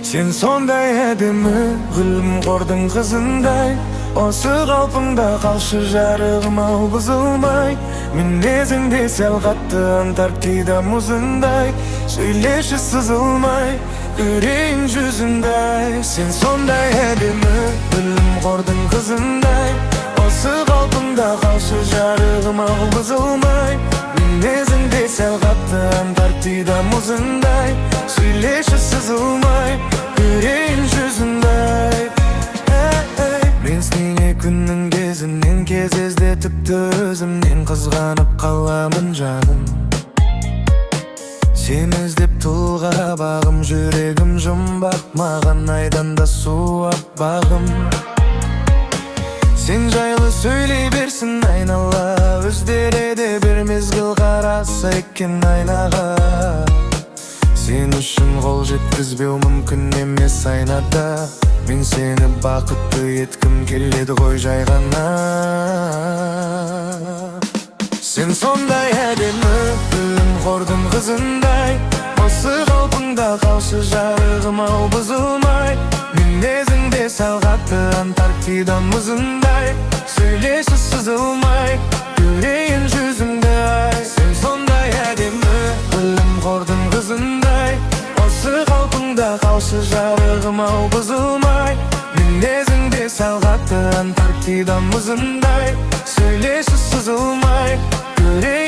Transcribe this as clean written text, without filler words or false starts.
Сен сондай әдемі, гүлім, қордың қызындай. Осы қалпыңда қалшы, жарығым ау, бұзылмай. Мінезің де сәл қатты, Антарктида мұзындай. Сөйлеші сызылмай, көрейін жүзіңді ай. Сен сондай әдемі, гүлім, қордың қызындай. Осы қалпыңда қалшы, жарығым ау, бұзылмай. Мінезің де сәл қатты, Антарктида мұзындай. Сөйлеші сызылмай, көрейін жүзіңді ай. Эй, эй. Мен сені күннің кезінен кезезде тіпті өзімнен қызғанып қаламын, жаным. Сені іздеп тұлға бағым, жүрегім жұмбақ, маған айдан да суық бағым. Сен жайлы сөйлей берсін айнала, өздері де бір мезгіл қараса екен айнаға. Сен үшін қол жеткізбеу мүмкін емес айнада. Мен сені бақытты еткім келеді ғой жай ғана. Сен сондай әдемі, гүлім, қордың қызындай. Осы қалпыңда қалшы, жарығым ау, бұзылмай. Мінезің де сәл қатты, Антарктида мұзындай. Сөйлеші сызылмай, көрейін жүзіңді ай. Сен сондай әдемі, гүлім, қордың қызындай. Осы қалпыңда қалшы, жарығым ау, бұзылмай. Мінезің де сәл қатты, Антарктида мұзындай. Сөйлеші сызылмай, көрейін.